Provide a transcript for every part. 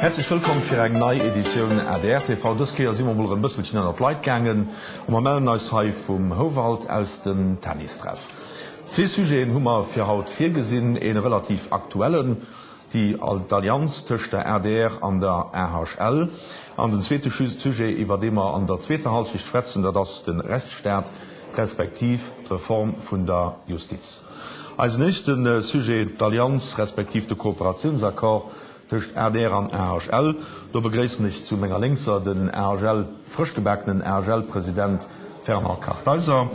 Häerzlech wëllkomm fir eng nei Editioun adr TV. Dës Kéier si mer mol erëm bësselchen ënnert d'Leit gaangen a mer mellen eis hei vum Houwald aus dem Tennistreff. Zwee Sujeten hu mer fir haut virgesinn, ee relativ aktuellen, déi d'Allianz tëscht der adr an der AHL, an den zweete Sujet, iwwer dee mer an der zweeter Halschecht schwätzen, dat ass de Rechtsstaat respektiv d'Reform vun der Justiz. Eisen éischte Sujet, d'Allianz respektiv de Kooperatiounsaccord tëscht adr an AHL. Do begréissen ech zu menger Lénkser den AHL, frëschgebakenen AHL-President Fernand Kartheiser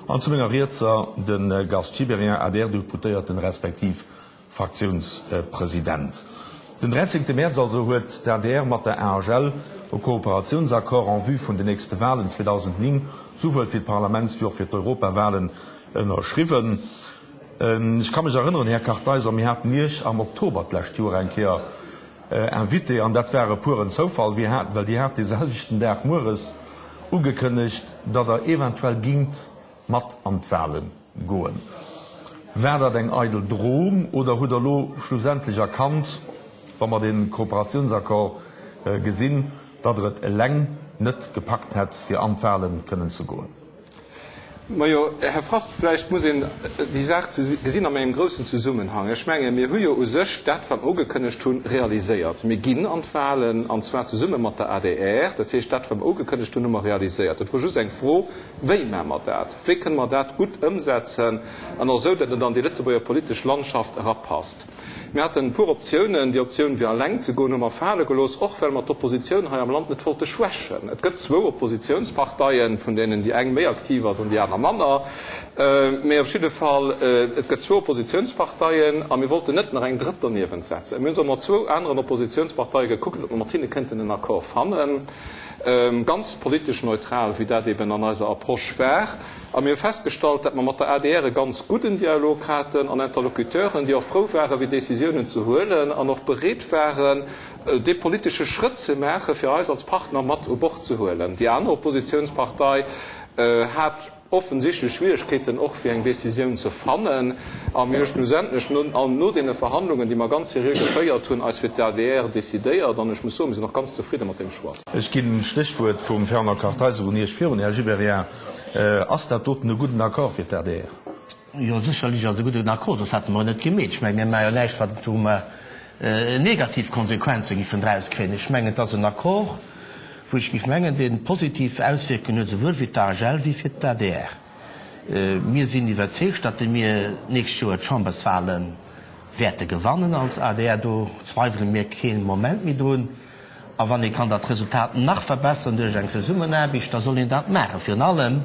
an zu menger Rietser de Gast Gibéryen, ADR-Deputéierten respektiv Fraktiounspresident. Den 13 Mäerz also huet d'ADR mat der AHL e Kooperatiounsaccord en vue vun den nächste Walen 2009, souwuel fir d'Parlaments wéi och fir d'Europawalen, ënnerschriwwen. Ech ka mech erënneren, Här Kartheiser, mir haten Iech am Oktober d'lescht Joer eng Kéier invité, an dat war e pueren Zoufall, well Dir hat dee selwechten Dag mueres ugekënnegt, datt Der eventuell gingt mat an d'Wale goen. War dat eng eidel Drohung oder hutt Der elo schlussendlech erkannt, wa mer dee Kooperatiounsaccord gesinn, datt Der et eleng net gepackt hätt, fir an d'Wale kënnen ze goen? Majo, Här Fast, vläicht muss een déi Saach gesinn an engem groussen Zesummenhang. Ech menge mir hu jo u sech dat, wat mer ugekënnegt hunn, realiséiert. Mir ginn an d'Wahlen, an zwar zesumme mat der adr. Dat heescht, dat, wat mer ugekënnegt hunn, hu mer realiséiert. Et wor just eng Fro, Wéi maache mer dat? Wéi kënne mer dat gutt ëmsetzen an och esou, datt et an déi Lëtzebuerger politesch Landschaft erapasst? Mir haten e puer Optiounen. Déi Optioun, fir eleng ze goen, hu mer fale gelooss, och well mer d'Oppositioun hei am Land net wollte schwächen. Et gëtt zwou Oppositiounsparteien, vun deenen déi eng méi aktiv ass an déi aner manner. Mee op jidde Fall, et gëtt zwou Oppositiounsparteien a mir wollten net nach eng drëtt doniewent setzen. Mir hunn also mat zwou aneren Oppositiounsparteie gekuckt, ob mer mat hinne kënnten en Accord fannen. Ganz politesch neutral, wéi dat eben an eiser Approche war. A mir hu festgestallt, dat mer mat der adr e ganz gudden Dialog haten an Interlocuteuren, déi och frou waren, fir Décisiounen ze huelen an och bereet waren, dee politesche Schrëtt ze maachen, fir eis als Partner mat u Bord ze huelen. Déi aner Oppositionspartei hat offensichtlech Schwierigkeeten och fir eng Décisioun ze fannen. A mir hu schlussendlech no deene Verhandlungen, déi mer ganz seriö geféiert hunn, eis fir d'ADR décidéiert. An ech muss soen, mir sinn och ganz zefridde mat deem Choix. Ech ginn d'Stéchwuert vum Fernand Kartheiser un Iech virun, Här Gibéryen. Ass dat doten e gudden Accord fir d'ADR? Jo, sécherlech ass et e gudden Accord, soss hätte mer en net gemeet. Ech mengen, mir maache jo näischt, wat wou mer negativ Konsequenze giffen draus kréien. Ech mengen, et ass en Accord, wou ech géif mengen, dee positiv Auswierkungen huet, souwuel fir d'AHL wéi fir d'ADR. Mir sinn iwwerzeegt, datt mir d'nächst Joer d'Chamberswale wäerte gewannen als adr. Do zweiwele mir kee Moment méi drun. A wann ee kann dat Resultat nach verbesseren duerch eng Zesummenaarbecht, da soll een dat maachen. Virun allem,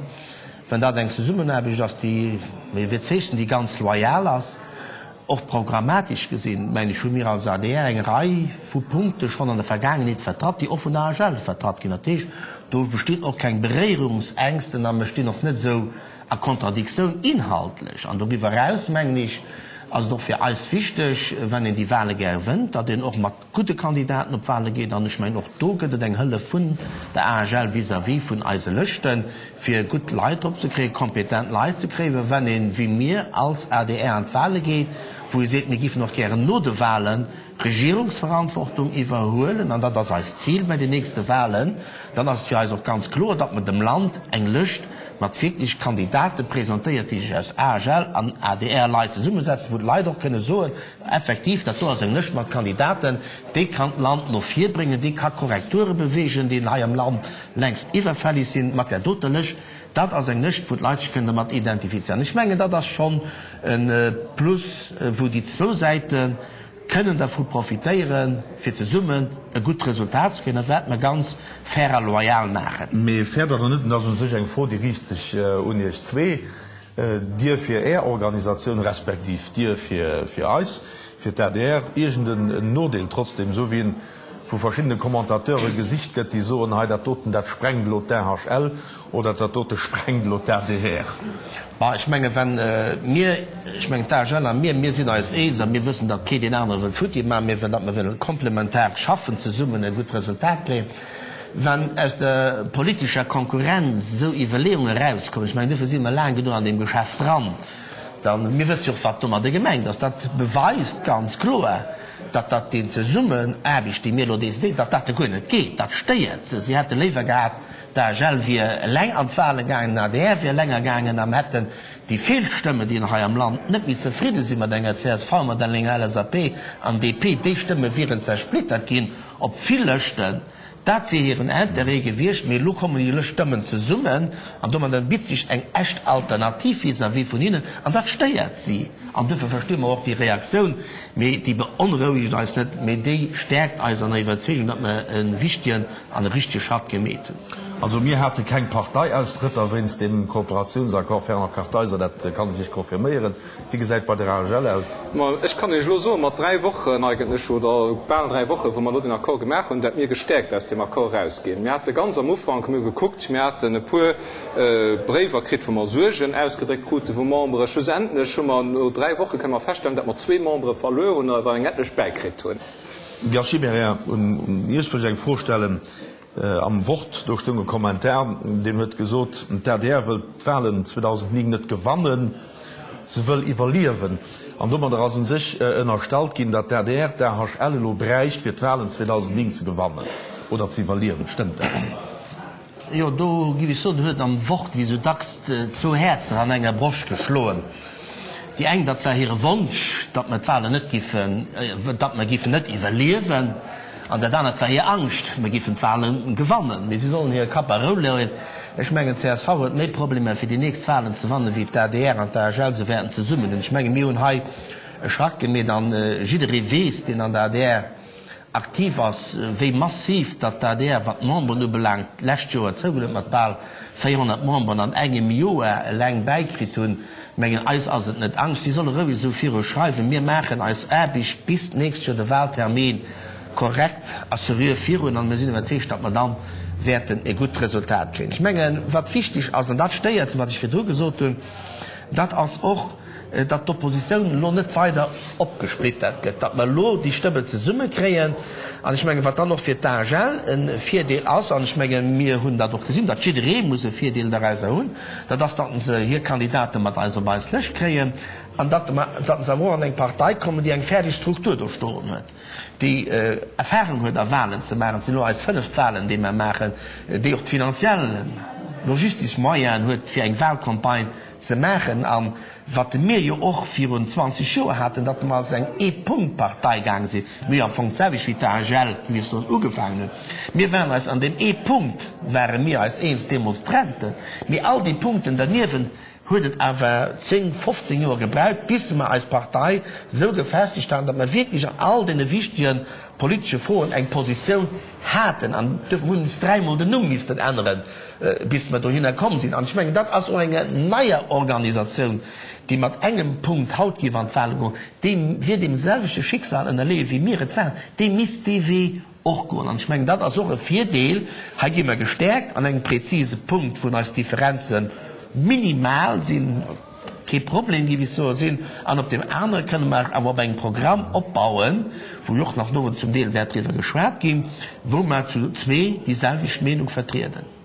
wann dat eng Zesummenaarbecht ass, déi, mir iwwerzeegt sinn, déi ganz loyal ass. Och programmatesch gesinn, mengen ech, hu mir als adr eng Rei vu Punkte schonn an der Vergaangenheet vertratt, déi och vun der AHL vertratt ginn. Dat heescht, do bestinn och keng Beréierungsängsten a mir stinn och net esou a Kontradiktioun inhaltlech. An doriwwer eraus, mengen ech, ass et och fir eis wichteg, wann een déi Wahle gär wënnt, datt een och mat gudde Kandidaten op d'Wahle geet, an ech mengen och do gëtt et eng Hëllef vun der AHL vis-à-vis vun eise Lëschten, fir gutt Leit drop ze kréien, kompetent Leit ze kréien, well wann een, wéi mir als adr an d'Wahle geet, wou ee seet, mir giffen och gären no de Wahlen Regierungsverantwortung iwwerhuelen, an dat ass eist Zil bei den nächste Wahlen, dann ass et fir eis och ganz kloer, datt mer dem Land eng Lëscht mat wierklech Kandidate presentéiert, déi sech aus AHL an ADR-Leit zesummesetzen, wou d'Leit och kënne soen, Effektiv, dat do ass eng Lëscht mat Kandidaten, déi kann d'Land no vir bréngen, déi ka Korrekture beweegen, déi hei am Land längst iwwerfällig sinn. Mat där doter Lëscht, dat ass eng Lëscht, wou d'Leit sech kënnen dermat identifizéieren. Ech mengen, dat ass schonn e Plus, wou déi zwou Säite kënnen dervu profitéieren, fir zesummen e gutt Resultat ze kréien, a wat mer ganz fair a loyal maachen. Mee fair oder net, dat ass u sech eng Fro, déi riicht sech un Iech zwee. Dir fir Är Organisatioun, respektiv Dir fir eis, fir d'ADR, iergend en Nodeel trotzdem, esou wéi en vu verschiddene Commentateure gesicht gëtt, déi soen, hei dat doten, dat sprengt elo d'AHL oder dat dote sprengt elo d'ADR? Ma ech menge wenn mir, ech mengen d'AHL a mir, mir sinn eis eens a mir wëssen, datt kee deen anere wëllt futti maachen, mä datt mer wëllen komplementar schaffen, zesummen e gutt Resultat kréien. Wann aus der politescher Konkurrenz esou Iwwerleeungen erauskommen, ech mengen, duerfir si mer laang genuch an deem Geschäft dran, dann, mir wësse jo och, wat domadder gemengt ass, dat beweist ganz kloer. datt dat déi Zesummenaarbecht, déi mir elo decidéieren, datt dat guer net geet. Dat stéiert se. Si hätte léiwer gehat, d'AHL wier eleng an d'Wahlen gaangen, den adr wier eleng agaangen a mer hätten déi vill Stëmmen, déi hei am Land net méi zefridde si mat enger csv, mat enger LSAP an DP, déi Stëmme wieren zersplittert ginn op vill Lëschten. Dat wier hiren Interêt gewiescht. Mee elo kommen déi Stëmmen zesummen an domadder bitt sech eng echt Alternativ vis-à-vis vun hinnen an dat stéiert si. An duerfir versti mer och déi Reaktioun. Mee déi beonrouegt eis net, mee déi stäerkt eis an der Iwwerzeegung, datt mer e wichtegen an e richtege Schratt gemeet hunn. Also mir hate keng Parteiaustrëtter wéinst deem Kooperatiounsaccord, Fernand Kartheiser, dat kann ech Iech confirméieren. Wéi gesäit et bei der AHL aus? Ma ech kann Iech elo soen, mat 3 Wochen eigentlech, oder bal 3 Wochen, wou mer elo den Accord gemaach hunn, dat mir gestäerkt aus deem Accord erausginn. Mir hate ganz am Ufank, mir hu gekuckt, mir haten e puer Bréiwer kritt, wou mer Suergen ausgedréckt krute vu Membere. Schlussendlech hu mer no 3 Woche kënne mer feststellen, dat mer zwee Membere verluer hunn, awer eng etlech bäikritt hunn. Gast Gibéryen, un Iech wëll ech eng Fro stellen. Am Wort, do stoung e Kommentar, deen huet gesot, d'ADR wëll d'Wahlen 2009 net gewannen, se wëll iwwerliewen. An domadder ass u sech ënnerstallt ginn, datt d'ADR d'AHL elo bräicht, fir d'Wahlen 2009 ze gewannen oder ze iwwerliewen. Stëmmt dat? Jo, do giff ech soen, huet am Wort wéi sou dacks zwou Häerzer an enger Broscht geschloen. Déi eng, dat war hire Wonsch, datt mer d'Wahlen net giffen, datt mer giffen net iwwerliewen, an dat anert war hir Angscht, mer giffen d'Wahlen gewannen. Mee si sollen hire Kapp a Rou leeën. Ech mengen, csv huet méi Problemer fir déi nächst Wahlen ze wannen, wéi d'ADR an d'AHL se wäerten zesummen hunn. Ech menge mir hunn hei e Schrack gemeet an jidderee weess, deen an der adr Aktiv ass, wéi massiv datt d'ADR, wat d'Memberen ubelaangt, d'lescht Joer zougeholl huet, mat bal 400 Memberen an engem Joer eleng bäikritt hunn. Mengen, eis ass et net Angscht, si solle roueg esou viru schreiwen. Mir maachen eis Aarbecht bis d'nächst Joer de Wahltermin korrekt a seriö virun an mir sinn iwwerzeegt, datt mer dann wäerten e gutt Resultat kréien. Ech mengen, wat wichteg ass, an dat stéiert se, wat ech virdru gesot hunn, dat ass och, datt d'Oppositioun elo net weider opgesplittert gëtt, datt mer elo déi Stëmmen zesummekréien. An ech mengen, wat dann och fir d'AHL e Virdeel ass, an ech mengen, mir hunn dat och gesinn, datt jidderee muss e Virdeel dorauser hunn, dat ass, datt se hir Kandidate mat eis op eis Lëscht kréien an datt datt se awer och an eng Partei kommen, déi eng fäerdeg Struktur do stoen huet, déi Erfahrung huet a Wahlen ze maachen. Et sinn elo eis fënneft Wahlen, déi mer maachen, déi och d'finanziell, logistesch Moyenen huet, fir eng Wahlcampagne ze maachen an wat mir jo och virun 20 Joer haten, datt mer als eng Ee-Punkt-Partei gaange sinn. Mir hu jo am Fong d'selwecht wéi d'AHL, wéi ech soen, ugefaangen hunn. Mir waren eis an deem ee Punkt ware mir eis eens, deemools d'Renten, mee all déi Punkten derniewent huet et awer 10, 15 Joer gebraucht, bis mer eis Partei esou gefestegt haten, datt mer wierklech an all deene wichtege politesche Froen eng Positioun haten. An duerfir hunn ech dräimol den Numm missten änneren, bis mer dohinner komm sinn. An ech mengen, dat ass och enger neier Organisatioun, déi mat engem Punkt haut géif an d'Wahle goen, déi wier deem selwechte Schicksal ënnerleeë wéi mir et waren, déi misst dee Wee och goen. An ech mengen, dat ass och e Virdeel. Hei gi mer gestäerkt an engem präzise Punkt, wou eis Differenze minimal sinn. Kee Problem, géif ech soen, sinn. An op deem anere kënne mer awer op engem Programm opbauen, wou jo och nach no zum Deel wäert driwwer geschwat ginn, wou mer zu zwee déi selwecht Meenung vertrieden.